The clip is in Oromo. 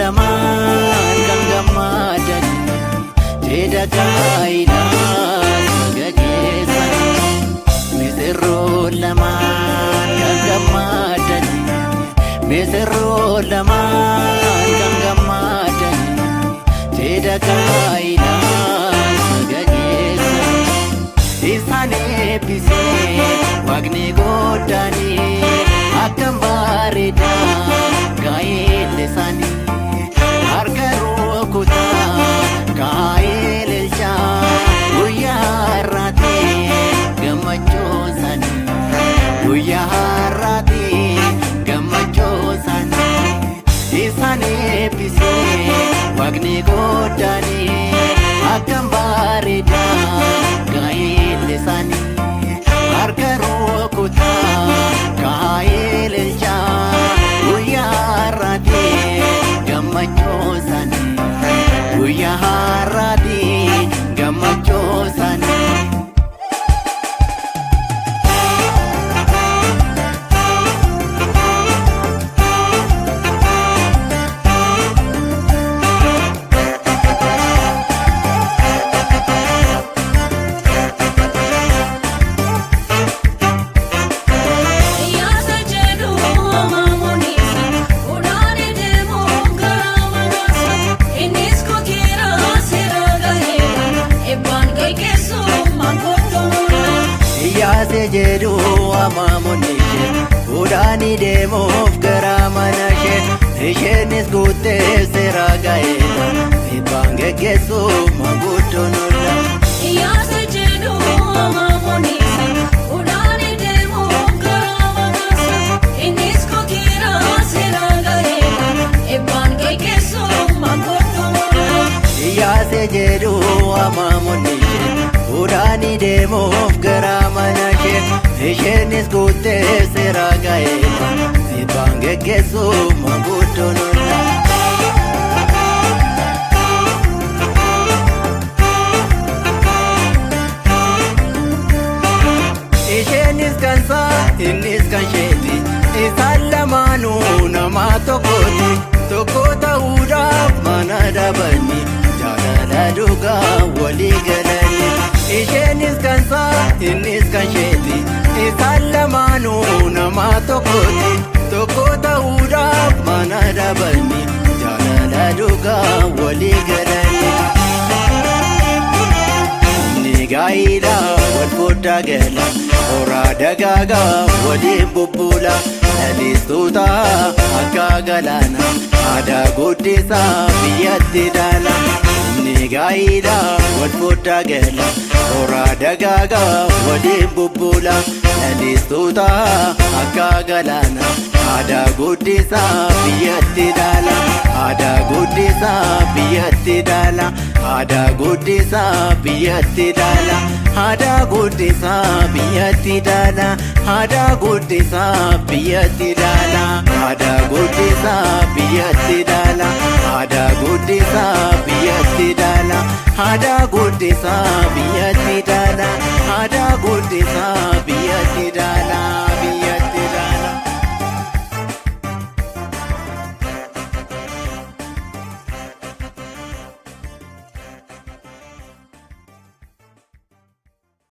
Lamaan kan gammadanii jedha gaa'ilaa gaggeessanii. Misirroo lamaan kan gammadanii, misirroo lamaan kan gammadanii jedha gaa'ilaa gaggeessanii. Isaan eebbisee Waaqni godhanii, akkam bareedaa gaa'elli isaanii. Harka rukutaa gaa'elelchaa, guyyaa har'aati gammachuun isaanii. Guyyaa har'aati gammachuun isaanii. Isaan eebbisee Waaqni godhanii, akkam bareedaa gaa'elli isaanii. Harka rukutaa gaa'elelchaa, guyyaa har'aati gammachuun isaanii. Guyyaa har'aati gammachuun isaanii. Iyyaasa jedhu amaamoonisa, fuudhanii deemuun karaa manaasa. Innis kokeera seera gaheera, eebbaan gaggeessu maanguddoon oolaa. Iyyaase jedhu amaamoonni ishee, fuudhanii deemuuf gara mana ishee. Isheenis guuttee seera gaa'ela, eebbaan geggeessu maanguddoon olla. Iyyaasa jedhu amaamoonisa, fuudhanii deemuun karaa manaasa. Innis kokeera seera gaheera, eebbaan gaggeessu maanguddoon oolaa. Iyyaase jedhu amaamoonni ishee, fuudhanii deemuuf gara mana ishee. Isheenis guuttee seera gaa'ela, eebbaan geggeessu maanguddoon olla. Isheenis kan isaa, innis kan isheeti. Isaan lamaanuu nama tokkooti. Tokko ta'uudhaaf mana dhabanii, jaalala dhugaa walii galanii. Isheenis kan isaa, innis kan isheeti. Isaan lamaanuu nama tokkooti. Tokko ta'uudhaaf mana dhabanii, jaalala dhugaa walii galanii. Ni gaa'ila wal foddaa gala, horaa dagaagaa waliin bubbula, lalistoota akka galaana, aadaa guddisaa biyyatti daala. Ni gaa'ila wal foddaa gala, horaa dagaagaa waliin bubbula, lalistoota akka galaana, aadaa guddisaa biyyatti daala. Aadaa guddisaa biyyatti daala. Aadaa guddisaa biyyatti daala. Aadaa guddisaa biyyatti daala. Aadaa guddisaa biyyatti daala. Aadaa guddisaa biyyatti daala. Aadaa guddisaa biyyatti daala. Aadaa guddisaa biyyatti daala. Aadaa guddisaa biyyatti daala.